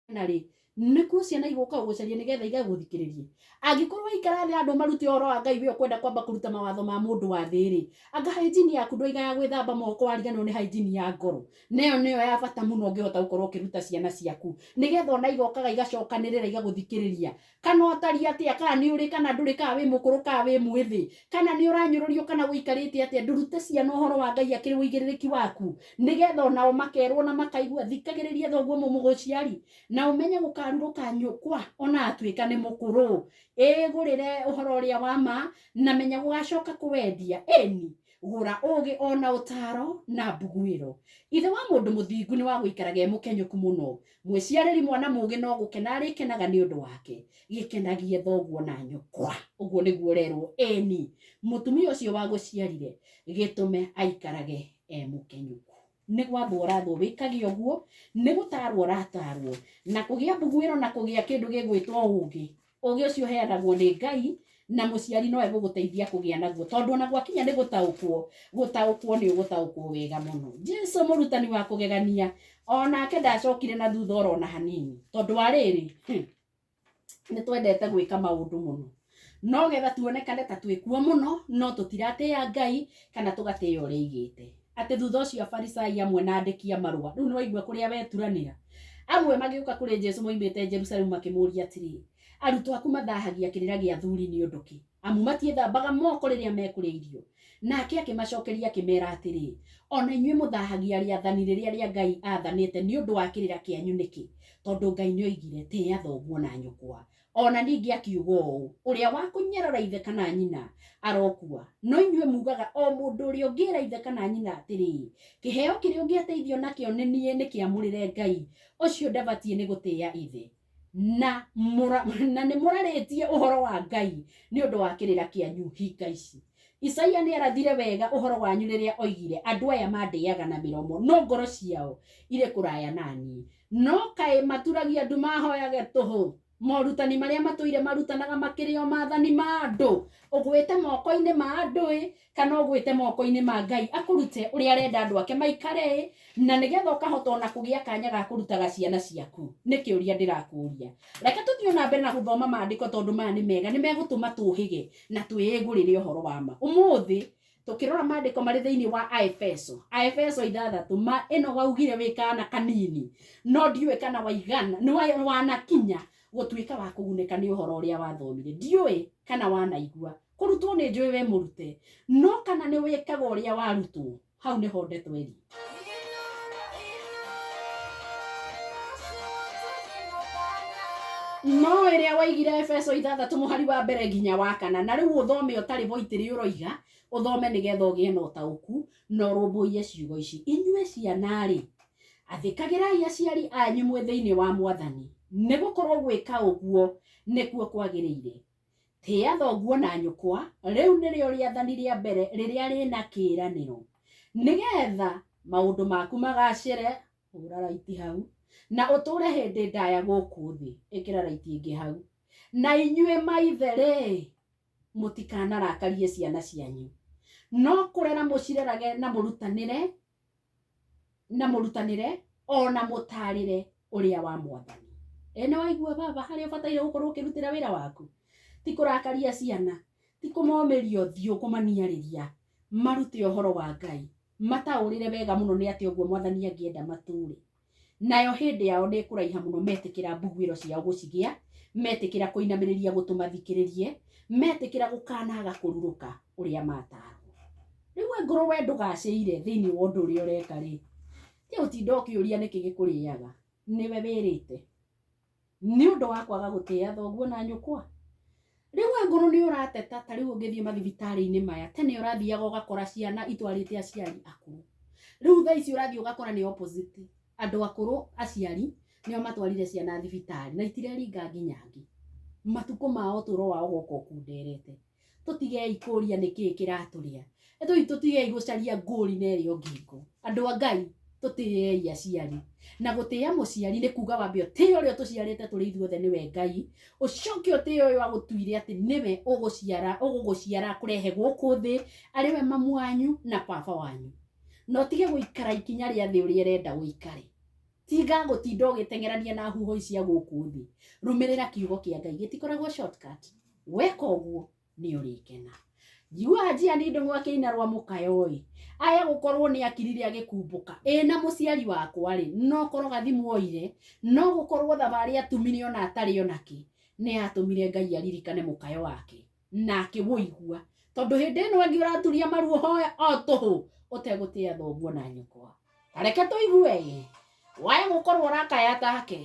Na rĩ, nĩkuo ciana igũka gũgũcaria nĩgetha igagũthikĩrĩrie. Angĩkorwo waikara thĩ handũ ũmarute ũhoro wa Ngai we ũkwenda kwamba kũruta mawatho ma mũndũ wa thĩ rĩ, anga hygiene yaku ndwaiga ya gwĩthamba moko wariganĩrwo nĩ hygiene ya ngoro. Na ĩyo nĩyo ya bata mũno ũngĩhota gũkorwo ũkĩruta ciana ciaku nĩgetha ona igokaga igacokanĩrĩra igagũthikĩrĩria. Kana ũtariĩ atĩa, kana nĩ ũrĩ kana ndũrĩ, kana wĩ mũkũrũ kana wĩ mwĩthĩ, kana nĩ ũranyũrũrio kana ũikarĩte atĩa, ndũrute ciana ũhoro wa Ngai akĩrĩ ũigĩrĩrĩki waku, nĩgetha onao makerwo na makaigua, thikagĩrĩria thoguo mũmũgũciari, na ũmenye gũkarurũka nyũkwa ona atuĩka nĩ mũkũrũ, ĩgũrĩre ũhoro ũrĩa wa ma, na menya gũgacoka kũwendia, ĩni. Gũra ũũgĩ o na ũtaaro na mbuguĩro. Ithe wa mũndũ mũthingu nĩ wa gũikaraga e mũkenyũku mũno, mwĩciarĩri mwana mũũgĩ no gũkena arĩkenaga nĩ ũndũ wake. Gĩkenagie thoguo na nyũkwa, ũguo nĩguo ũrerũo, ĩni, mũtumia ũcio wagũciarire, gĩtũme aikarage e mũkenyũku. Nĩ gwathwo ũrathwo wĩkage ũguo, nĩ gũtaarwo ũrataarwo, na kũgĩa mbuguĩro na kũgĩa kĩndũ gĩgwĩtwo ũũgĩ. Ũgĩ ũcio ũheanagwo nĩ Ngai na mũciari no egũgũteithia kũgĩa naguo tondũ ona gwakinya nĩ gũtaũkwo, gũtaũkwo nĩ ũgũtaũkwo wega mũno. Jesu mũrutani wa kũgegania onake ndacokire na thutha oro na hanini tondũ wa rĩrĩ, nĩ twendete gwĩka maũndũ mũno no getha tuonekane ta twĩkuo mũno no tũtiratĩĩa Ngai kana tũgatĩĩa ũrĩa aigĩte. Atĩ thutha ũcio Afarisai amwe na andĩki a marũa, rĩu nĩwaigua kũrĩa weturanĩra, amwe magĩũka kũrĩ Jesu moimĩte Jerusalemu makĩmũũria atĩrĩ, Arutwo aku mathahagia kĩrĩra gĩa athuri nĩ ũndũ kĩ? Amu matiĩthambaga moko rĩrĩa mekũrĩa irio. Nake akĩmacokeria akĩmera atĩrĩ, O na inyuĩ mũthahagia rĩathani rĩrĩa rĩa Ngai aathanĩte nĩ ũndũ wa kĩrĩra kĩanyu nĩkĩ? Tondũ Ngai nĩoigire, Tĩĩa thoguo na nyũkwa. O na ningĩ akiuga ũũ, Ũrĩa wa kũnyarara ithe kana nyina, arokua. No inyuĩ muugaga, O mũndũ ũrĩa ũngĩĩra ithe kana nyina atĩrĩ, 'Kĩheo kĩrĩa ũngĩateithio nakĩo nĩ niĩ nĩ kĩamũrĩre Ngai, ũcio ndabatiĩ nĩ gũtĩĩa ithe. Na, na nĩ mũrarĩtie ũhoro wa Ngai nĩ ũndũ wa kĩrĩra kĩanyu hinga ici. Isaia nĩ arathire wega ũhoro wanyu rĩrĩa oigire, 'Andũ aya mandĩaga na mĩromo, no ngoro ciao irĩ kũraya na niĩ. No kaĩ maturagia ndu mahoyage tũhũ? Morutani marĩa matũire marutanaga makĩrĩ o maathani ma andũ. Ũgwĩte moko-inĩ ma andũ-ĩ, kana ũgwĩte moko-inĩ ma Ngai akũrute ũrĩa arenda andũ ake maikare-ĩ, na nĩgetha ũkahota ona kũgĩa kanya ga kũrutaga ciana ciaku? Nĩ kĩũria ndĩrakũria. Reke tũthiĩ o na mbere na gũthoma maandĩko tondũ maya nĩ mega, nĩ megũtũma tũhĩge na twĩĩgũrĩre ũhoro wa ma. Ũmũthĩ Tũkĩrora maandĩko marĩ thĩinĩ wa Aefeso, Aefeso ithathatũ, ma ĩno waugire wĩ kaana kanini, no ndiũĩ kana waigana, nĩ wanakinya gũtuĩka wa kũgunĩka nĩ ũhoro ũrĩa wathomire. Ndiũĩ kana wanaigua. Kũrutwo nĩ njũĩ we mũrute, no kana nĩ wĩkaga ũrĩa warutwo, hau nĩho ndeto ĩrĩ. No ĩrĩa waigire Efeso ithathatũ mũhari wa mbere nginya wa kana, na rĩu ũthome ũtarĩ boitĩrĩ ũroiga, ũthome nĩgetha ũgĩe na ũtaũku na ũrũmbũiye ciugo ici. Inyuĩ ciana-rĩ, athĩkagĩrai aciari anyu mwĩ thĩinĩ wa Mwathani, nĩ gũkorwo gwĩka ũguo nĩkuo kwagĩrĩire. Tĩĩa thoguo na nyũkwa, rĩu nĩrĩo rĩathani rĩa mbere rĩrĩa rĩna kĩĩranĩro, nĩgetha maũndũ maku magacĩre, hũra raiti hau, na ũtũũre hĩndĩ ndaya gũkũ thĩ, ĩkĩra raiti ĩngĩ hau. Na inyuĩ maithe-rĩ, mũtikanarakarie ciana cianyu, no kũrera mũcirerage na mũrutanĩre na mũrutanĩre o na mũtaarĩre ũrĩa wa Mwathani. Ĩ nĩ waigua baba harĩa ũbataire gũkorwo ũkĩrutĩra wĩra waku? Ti kũrakaria ciana, ti kũmomĩria ũthiũ kũmaniarĩria, marute ũhoro wa Ngai, mataũrĩre wega mũno nĩ atĩa ũguo Mwathani angĩenda matũũre. Nayo hĩndĩ yao nĩ ĩkũraiha mũno metĩkĩra mbuguĩro ciao gũcigĩa, metĩkĩra kũinamĩrĩria gũtũ mathikĩrĩrie, metĩkĩra gũkanaga kũrurũka ũrĩa matarwo. Rĩu angorwo we ndũgacĩire thĩinĩ wa ũndũ ũrĩa ũreka rĩ, tiga gũtinda ũkĩũria nĩkĩ gĩkũrĩaga, nĩwe wĩrĩte. Nĩ ũndũ wa kwaga gũtĩĩa thoguo na nyũkwa. Rĩu angorwo nĩ ũrateta ta rĩu ũngĩthiĩ mathibitarĩ-inĩ maya, tene ũrathiaga ũgakora ciana itwarĩte aciari akũrũ. Rĩu thaa ici ũrathiĩ ũgakora nĩ opposite, andũ akũrũ aciari nĩo matwarire ciana thibitarĩ na itireringa nginya ngĩ. Matukũ ma ũtũro wao ũgoka ũkunderete. Tũtigei kũria nĩkĩĩ kĩratũrĩa. Tũtigei gũcaria ngũri na ĩrĩa ngingo. Andũ a Ngai tũtĩei aciari. Na gũtĩa mũciari nĩ kuga wambe ũtĩe ũrĩa ũtũciarĩte tũrĩ ithuothe nĩwe Ngai, ũcoke ũtĩe ũyũ agũtuire atĩ nĩwe ũgũciara, ũgũgũciara akũrehe gũkũ thĩ, arĩ we mamu wanyu na baba wanyu. Na ũtige gũikara ikinya rĩa thĩ ũrĩa ĩrenda ũikare. Tiga gũtinda ũgĩteng'erania na huho cia gũkũ thĩ. Rũmĩrĩra kiugo kĩa Ngai, gĩtikoragwo shortcut. Weka ũguo nĩ ũrĩkena. Njiguaga Njiani Ndũng'ũ akĩina rwa mũkayo ĩ, aya gũkorwo nĩ akirire agĩkumbũka, ĩ na mũciari wakwa rĩ, no korwo gathimũ oire, no gũkorwo thabarĩ atumire ona atarĩ onakĩ, nĩ yatũmire Ngai aririkane mũkayo wake na akĩwũigua. Tondũ hĩndĩ ĩno ĩngĩ ũraturia maru ũhoe o tũhũ ũtegũtĩa thoguo na nyũkwa. Reke tũigue ĩ, waya gũkorwo ũrakaya take.